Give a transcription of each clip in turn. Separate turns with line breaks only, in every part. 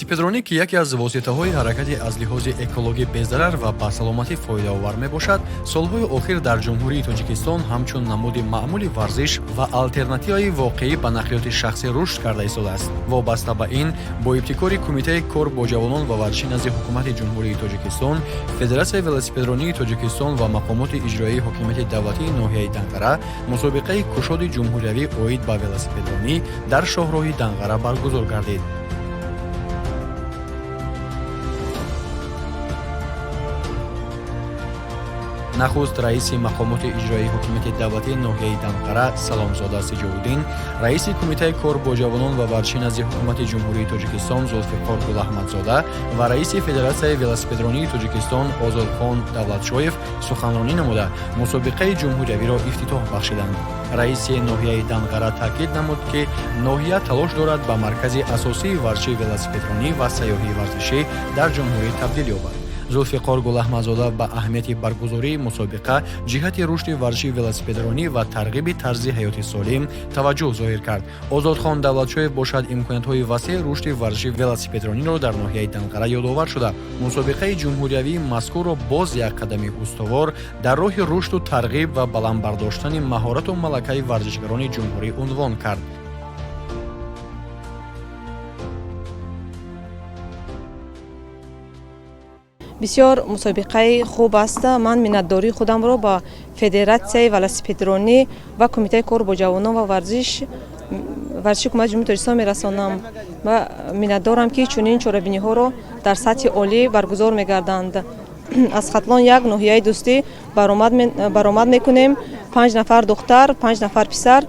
Велосипедронӣ, ки яке аз воситаҳои ҳаракати аз лиҳози экологӣ безарар ва ба саломатӣ фоидаовар мебошад, солҳои охир дар Ҷумҳурии Тоҷикистон ҳамчун намуди маъмули варзиш ва алтернативаи воқеӣ ба нақлиёти шахсӣ рушд карда истодааст. Вобаста ба ин, бо ибтикори Кумитаи кор бо ҷавонон ва варзиши назди Ҳукумати Ҷумҳурии Тоҷикистон, Федератсияи велосипедронии Тоҷикистон ва мақомоти иҷроияи ҳокимияти давлатии ноҳияи Данғара мусобиқаи кушоди ҷумҳуриявӣ оид ба велосипедронӣ дар шоҳроҳи Данғара баргузор гардид. Нахуст раиси мақомоти иҷроияи ҳокимияти давлатии ноҳияи Данғара Саломзода Сиҷовуддин, раиси Кумитаи кор бо ҷавонон ва варзиши назди Ҳукумати Ҷумҳурии Тоҷикистон Зулфиқор Гулаҳмадзода ва раиси Федератсияи велосипедронии Тоҷикистон Озодхон Давлатшоев суханронӣ намуда, мусобиқаи ҷумҳуриявиро ифтитоҳ бахшиданд. Раиси ноҳияи Данғара таъкид намуд, ки ноҳия талош дорад ба маркази асосии варзиши велосипедронӣ ва сайёҳии варзишӣ дар ҷумҳурӣ табдил ёбад. Зулфиқор Гулаҳмадзода ба аҳамияти баргузории мусобиқа ҷиҳати рушди варзиши велосипедронӣ ва тарғиби тарзи ҳаёти солим таваҷҷӯҳ зоҳир кард. Озодхон Давлатшоев бошад, имкониятҳои васеи рушди варзиши велосипедрониро дар ноҳияи Данғара ёдовар шуда, мусобиқаи ҷумҳуриявии мазкурро боз як қадами устувор дар роҳи рушду тарғиб ва баланд бардоштани маҳорату малакаи варзишгарони ҷумҳурӣ унвон кард.
Бисёр мусобиқаи хуб аст. Ман миннатдории худамро ба Федератсияи велосипедронӣ ва Кумитаи кор бо ҷавонон ва варзиши Ҳукумати Ҷумҳурии Тоҷикистон мерасонам ва миннатдорам, ки чунин чорабиниҳоро дар сатҳи олӣ баргузор мегарданд. Аз Хатлон як ноҳияи Дӯстӣ баромад мекунем. Панҷ нафар духтар, панҷ нафар писар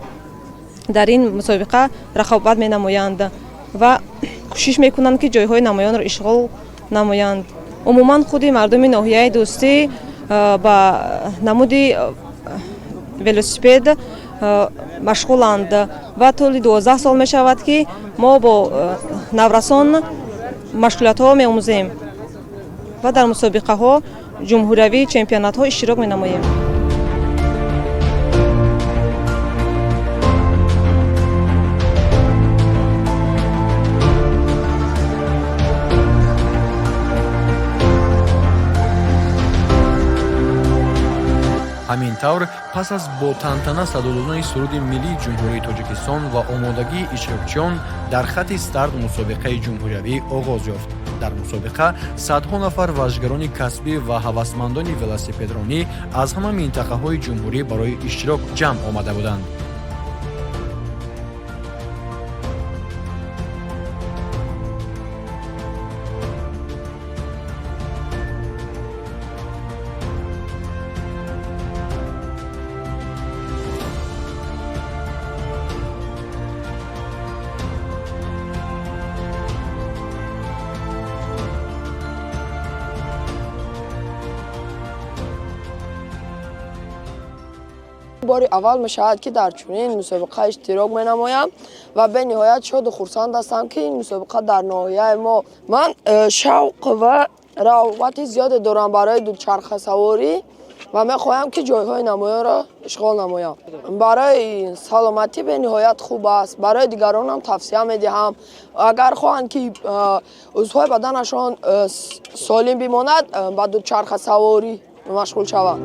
дар ин мусобиқа рақобат менамоянд ва кӯшиш мекунанд, ки ҷойҳои намоёнро ишғол намоянд. Умуман, худи мардуми ноҳияи Дӯстӣ ба намуди велосипед машғуланд ва тӯли 12 сол мешавад, ки мо бо наврасон машғулиятҳо меомӯзем ва дар мусобиқаҳо ҷумҳуриявӣ, чемпионатҳо иштирок менамоем.
Ҳамин тавр, пас аз бо тантана садо додани суруди миллии Ҷумҳурии Тоҷикистон ва омодагии иштирокчиён дар хатти старт, мусобиқаи ҷумҳуриявӣ оғоз ёфт. Дар мусобиқа садҳо нафар варзишгарони касбӣ ва ҳавасмандони велосипедронӣ аз ҳама минтақаҳои ҷумҳурӣ барои иштирок ҷамъ омада буданд.
Бори аввал мешавад, ки дар чунин мусобиқа иштирок менамоям ва бениҳоят шоду хурсанд ҳастам, ки ин мусобиқа дар ноҳияи мо. Ман шавқ ва рағбати зиёде дорам барои дучархасаворӣ ва мехоҳам, ки ҷойҳои намоёнро ишғол намоям. Барои саломатӣ бениҳоят хуб аст. Барои дигаронам тавсия медиҳам, агар хоҳанд, ки узвҳои баданашон солим бимонад, ба дучархасаворӣ машғул шаванд.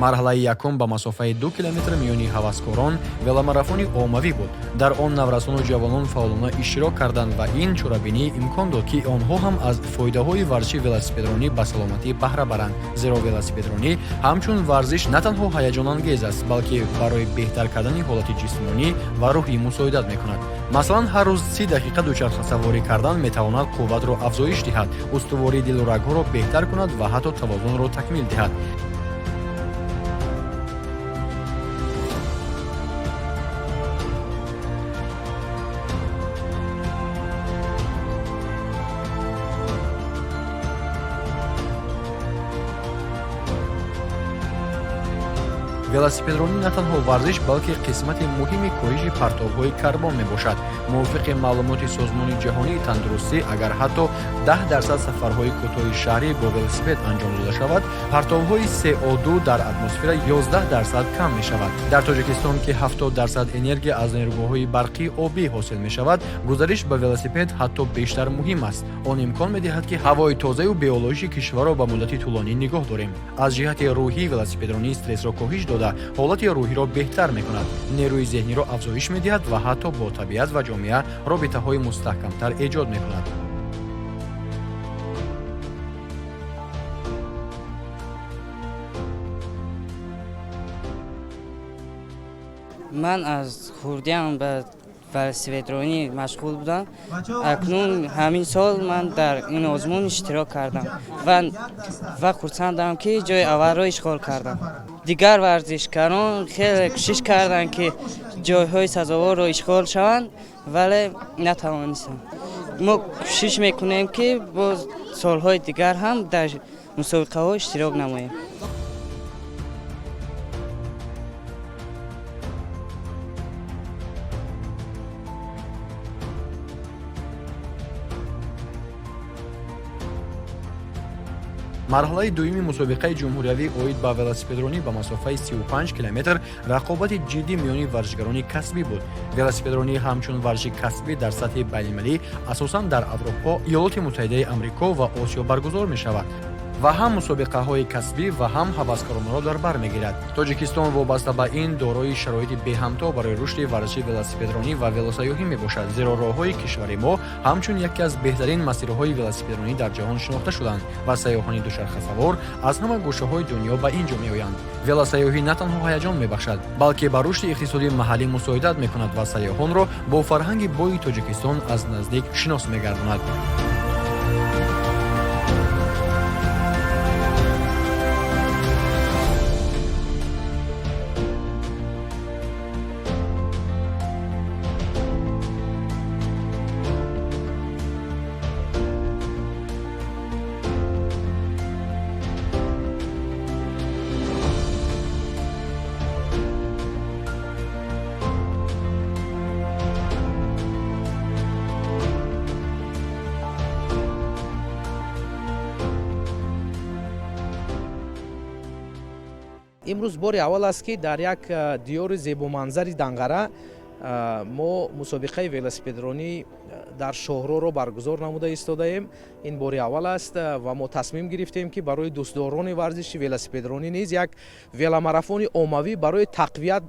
Марҳалаи якум ба масофаи 2 километр миёни ҳаваскорон веломарафони оммавӣ буд. Дар он наврасону ҷавонон фаъолона иштирок карданд ва ин чорабинӣ имкон дод, ки онҳо ҳам аз фоидаҳои варзиши велосипедронӣ ба саломатӣ баҳра баранд, зеро велосипедронӣ ҳамчун варзиш на танҳо ҳаяҷонангез аст, балки барои беҳтар кардани ҳолати ҷисмонӣ ва рӯҳӣ мусоидат мекунад. Масалан, ҳар рӯз 30 дақиқа дучархасаворӣ кардан метавонад қувватро афзоиш диҳад, устувории дилу рагҳоро беҳтар кунад ва ҳатто тавозунро такмил диҳад. Велосипедронӣ на танҳо варзиш, балки қисмати муҳими коҳиши партовҳои карбон мебошад. Мувофиқи маълумоти Созмони ҷаҳонии тандурустӣ, агар ҳатто 10% сафарҳои кӯтоҳи шаҳрӣ бо велосипед анҷом дода шавад, партовҳои CO2 дар атмосфера 11% кам мешавад. Дар Тоҷикистон, ки 70% энергия аз нерӯгоҳҳои барқии обӣ ҳосил мешавад, гузариш ба велосипед ҳатто бештар муҳим аст. Он имкон медиҳад, ки ҳавои тозаю беолоиши кишварро ба муддати тӯлонӣ нигоҳ дорем. Аз ҷиҳати рӯҳӣ велосипедронӣ стрессро коҳиш дода, ҳолати рӯҳиро беҳтар мекунад, нерӯи зеҳниро афзоиш медиҳад ва ҳатто бо табиат ва ҷомеа робитаҳои мустаҳкамтар эҷод мекунад.
Ман аз хурдиам ба велосипедронӣ машғул будам. Акнун ҳамин сол ман дар ин озмун иштирок кардам ва хурсандам, ки ҷои аввалро ишғол кардам. Дигар варзишкарон хеле кӯшиш карданд, ки ҷойҳои сазоворро ишғол шаванд, вале натавонистанд. Мо кӯшиш мекунем, ки боз солҳои дигар ҳам дар мусобиқаҳо иштирок намоем.
Марҳалаи дуюми мусобиқаи ҷумҳуриявӣ оид ба велосипедронӣ ба масофаи 35 километр рақобати ҷиддӣ миёни варзишгарони касбӣ буд. Велосипедронӣ ҳамчун варзиши касбӣ дар сатҳи байналмилалӣ асосан дар Аврупо, Иёлоти Муттаҳидаи Амрико ва Осиё баргузор мешавад ва ҳам мусобиқаҳои касбӣ ва ҳам ҳаваскоронро дар бар мегирад. Тоҷикистон вобаста ба ин дорои шароити беҳамто барои рушди варзиши велосипедронӣ ва велосайёҳӣ мебошад, зеро роҳҳои кишвари мо ҳамчун яке аз беҳтарин масирҳои велосипедронӣ дар ҷаҳон шинохта шуданд ва сайёҳони дучархасавор аз ҳама гӯшаҳои дунё ба ин ҷо меоянд. Велосайёҳӣ на танҳо ҳаяҷон мебахшад, балки ба рушди иқтисодии маҳаллӣ мусоидат мекунад ва сайёҳонро бо фарҳанги бои Тоҷикистон аз наздик шинос мегардонад.
Имрӯз бори аввал аст, ки дар як диёри зебоманзари Данғара мо мусобиқаи велосипедронӣ дар шоҳроро баргузор намуда истодаем. Ин бори аввал аст ва мо тасмим гирифтем, ки барои дӯстдорони варзиши велосипедронӣ низ як веломарафони оммавӣ барои тақвият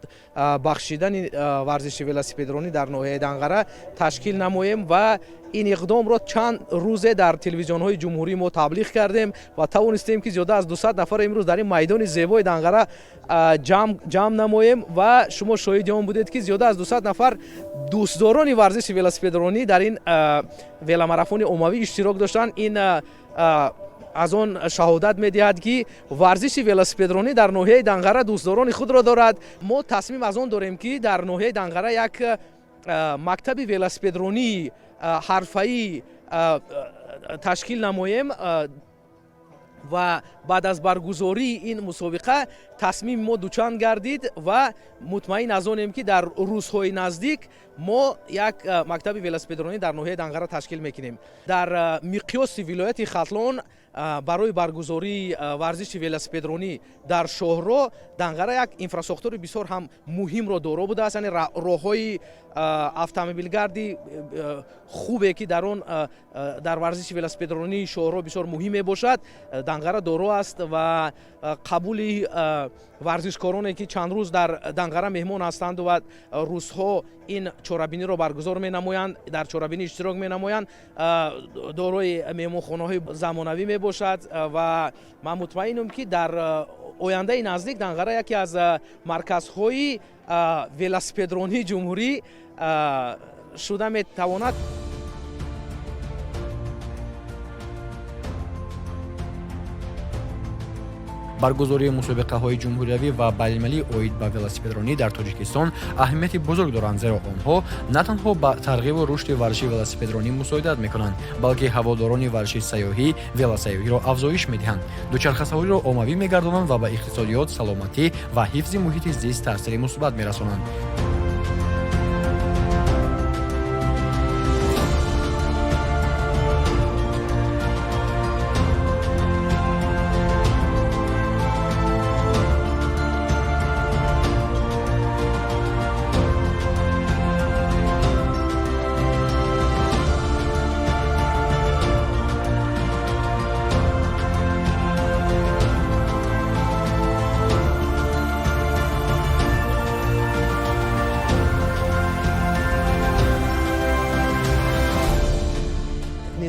бахшидани варзиши велосипедронӣ дар ноҳияи Данғара ташкил намоем ва ин иқдомро чанд рӯзе дар телевизионҳои ҷумҳурии мо таблиғ кардем ва тавонистем, ки зиёда аз 200 нафар имрӯз дар ин майдони зебои Данғара ҷамъ намоем ва шумо шоҳиди он будед, ки зиёда аз 200 нафар дӯстдорони варзиши велосипедронӣ дар ин веломарафони оммавӣ иштирок доштанд. Ин аз он шаҳодат медиҳад, ки варзиши велосипедронӣ дар ноҳияи Данғара дӯстдорони худро дорад. Мо тасмим аз он дорем, ки дар ноҳияи Данғара як мактаби велосипедронии ҳарфаӣ ташкил намоем ва баъд аз баргузории ин мусобиқа тасмими мо дучанд гардид ва мутмаин аз онем, ки дар рӯзҳои наздик мо як мактаби велосипедронӣ дар ноҳияи Данғара ташкил мекунем. Дар миқёси вилояти Хатлон барои баргузории варзиши велосипедронӣ дар шоҳро Данғара як инфрасохтори бисёр ҳам муҳимро доро будааст, яъне роҳҳои автомобилгарди хубе, ки дар он дар варзиши велосипедронии шоҳро бисёр муҳим мебошад, Данғара доро аст ва қабули варзишкороне, ки чанд рӯз дар Данғара меҳмон ҳастанд ва рӯзҳо ин чорабиниро баргузор менамоянд, дар чорабинӣ иштирок менамоянд, дорои меҳмонхонаҳои замонавӣ мебошад ва ман мутмаинам, ки дар ояндаи наздик Данғара яке аз марказҳои велосипедронии ҷумҳурӣ шуда метавонад.
Баргузории мусобиқаҳои ҷумҳуриявӣ ва байналмилалӣ оид ба велосипедронӣ дар Тоҷикистон аҳамияти бузург доранд, зеро онҳо на танҳо ба тарғибу рушди варзиши велосипедронӣ мусоидат мекунанд, балки ҳаводорони варзиши сайёҳӣ велосайёҳиро афзоиш медиҳанд, дучархасавориро оммавӣ мегардонанд ва ба иқтисодиёт, саломатӣ ва ҳифзи муҳити зист таъсири мусбат мерасонанд.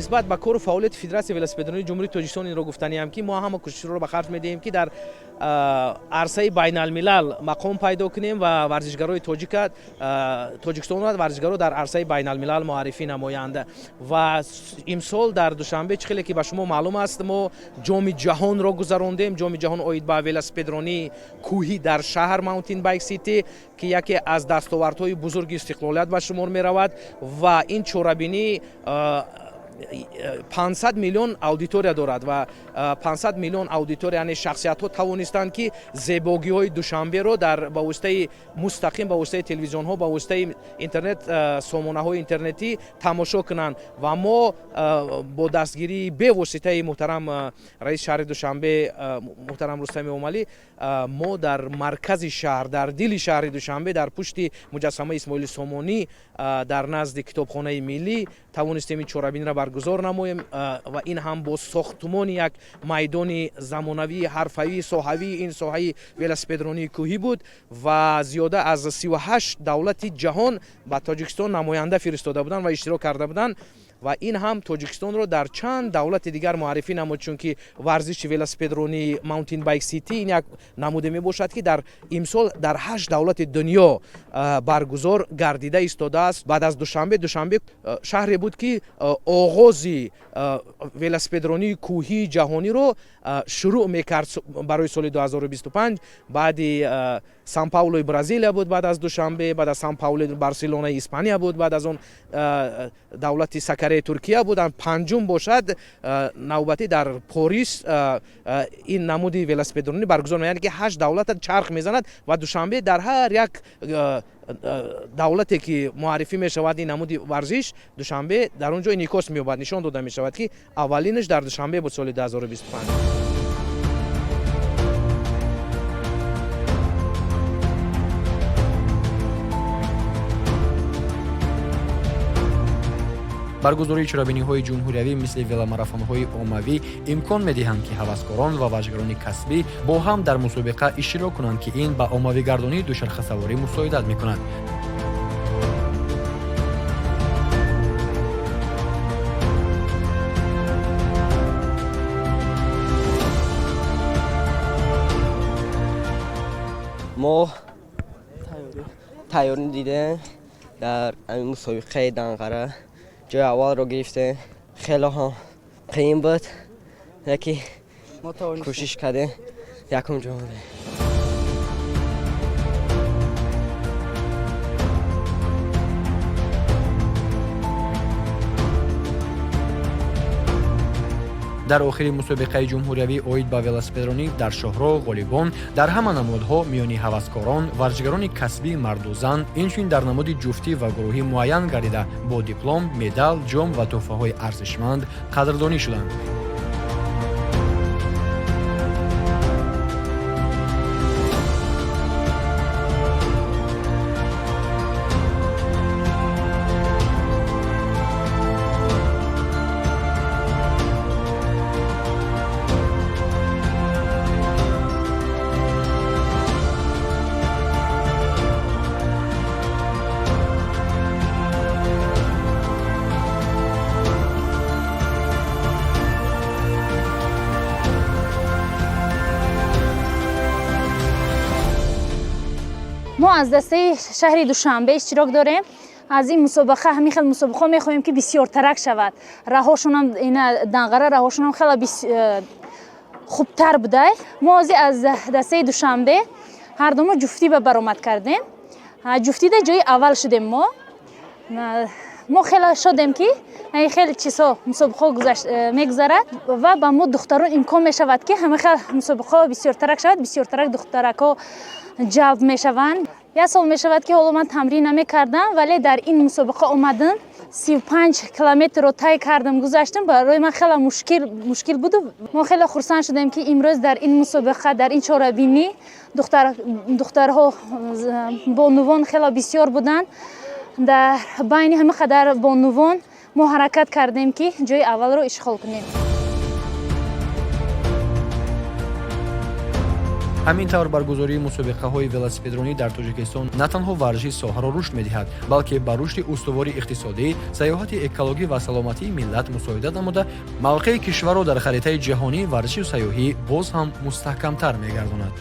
Нисбат ба кору фаъолияти Федератсияи велосипедронии Ҷумҳурии Тоҷикистон инро гуфтаниам, ки мо ҳама кӯшишро ба харҷ медиҳем, ки дар арсаи байналмилал мақом пайдо кунем ва варзишгарои тоҷика, Тоҷикистонро варзишгаро дар арсаи байналмилал муаррифӣ намоянд. Ва имсол дар Душанбе, чӣ хеле ки ба шумо маълум аст, мо Ҷоми ҷаҳонро гузарондем, Ҷоми ҷаҳон оид ба велосипедронии кӯҳӣ дар шаҳр, Mountain Bike City, ки яке аз дастовардҳои бузурги истиқлолият ба шумор меравад. Ва ин чорабинӣ 500 миллион аудитория дорад ва 500 миллион аудитория, яъне шахсиятҳо тавонистанд, ки зебогиҳои Душанберо дар ба воситаи мустақим, ба воситаи телевизионҳо, ба воситаи интернет, сомонаҳои интернетӣ тамошо кунанд. Ва мо бо дастгирии бевоситаи муҳтарам раиси шаҳри Душанбе, муҳтарам Рустами Эмомалӣ, мо дар маркази шаҳр, дар дили шаҳри Душанбе, дар пушти муҷассамаи Исмоили Сомонӣ, дар назди Китобхонаи миллӣ тавонистем ин чорабиниро баргузор намоем. Ва ин ҳам бо сохтумони як майдони замонавии ҳарфавии соҳавии ин соҳаи велосипедронии кӯҳӣ буд. Ва зиёда аз 38 давлати ҷаҳон ба Тоҷикистон намоянда фиристода буданд ва иштирок карда буданд. Ва ин ҳам Тоҷикистонро дар чанд давлати дигар муаррифӣ намуд, чунки варзиши велосипедронии Mountain Bike City ин як намуде мебошад, ки дар имсол дар ҳашт давлати дунё баргузор гардида истодааст. Баъд аз Душанбе, Душанбе шаҳре буд, ки оғози велосипедронии кӯҳии ҷаҳониро шурӯъ мекард барои соли 2025. Баъди Сан Паулои Бразилия буд, баъд аз Душанбе, баъд аз Сан Паулои Барселонаи Испания буд, баъд аз он давлати Сакареи Туркия буд. Панҷум бошад, навбатӣ дар Порис ин намуди велосипедронӣ баргузор, яъне ки ҳашт давлата чарх мезанад ва Душанбе дар ҳар як давлате ки муаррифӣ мешавад ин намуди варзиш, Душанбе дар он ҷо инъикос меёбад, нишон дода мешавад, ки аввалинаш дар Душанбе буд соли 2025.
Баргузории чорабиниҳои ҷумҳуриявӣ мисли веломарафонҳои оммавӣ имкон медиҳанд, ки ҳаваскорон ва варзишгарони касбӣ бо ҳам дар мусобиқа иштирок кунанд, ки ин ба оммавигардонии дучархасаворӣ мусоидат мекунад.
Мо тайёрӣ дидем, дар ҳамин мусобиқаи Данғара ҷои аввалро гирифтем. Хеле ҳам қиин буд, яке кӯшиш кардем, якум ҷо омадем.
Дар охири мусобиқаи ҷумҳуриявӣ оид ба велосипедронӣ дар шоҳроҳ ғолибон дар ҳама намудҳо миёни ҳаваскорон, варзишгарони касбии марду зан, инчунин дар намуди ҷуфтӣ ва гурӯҳӣ муайян гардида, бо диплом, медал, ҷом ва тӯҳфаҳои арзишманд қадрдонӣ шуданд.
Мо аз дастаи шаҳри Душанбе иштирок дорем. Аз ин мусобиқа, ҳамин хел мусобиқаҳо мехоҳем, ки бисёртарак шавад. Раҳошонам, ина Данғара раҳошонам хеле Хубтар будай. Мо ҳозир аз дастаи Душанбе ҳардумо ҷуфтӣ ба баромад кардем. Ҷуфтида ҷои аввал шудем мо. Мо хеле шодем, ки ин хеле чизҳо, мусобиқаҳо мегузарад ва ба мо духтарон имкон мешавад, ки ҳама хел мусобиқаҳо бисёртарак шавад, бисёртарак духтаракҳо ҷалб мешаванд. Як сол мешавад, ки ҳоло ман тамрин намекардам, вале дар ин мусобиқа омадам, 35 километрро тай кардам, гузаштам. Барои ман хеле мушкил буду мо хеле хурсанд шудем, ки имрӯз дар ин мусобиқа, дар ин чорабинӣ духтарҳо, бонувон хеле бисёр буданд. Дар байни ҳама қадар бонувон мо ҳаракат кардем, ки ҷои аввалро ишғол кунем.
Ҳамин тавр, баргузории мусобиқаҳои велосипедронӣ дар Тоҷикистон на танҳо варзиши соҳаро рушд медиҳад, балки ба рушди устувори иқтисодӣ, сайёҳати экологӣ ва саломатии миллат мусоидат намуда, мавқеи кишварро дар харитаи ҷаҳонии варзишу сайёҳӣ боз ҳам мустаҳкамтар мегардонад.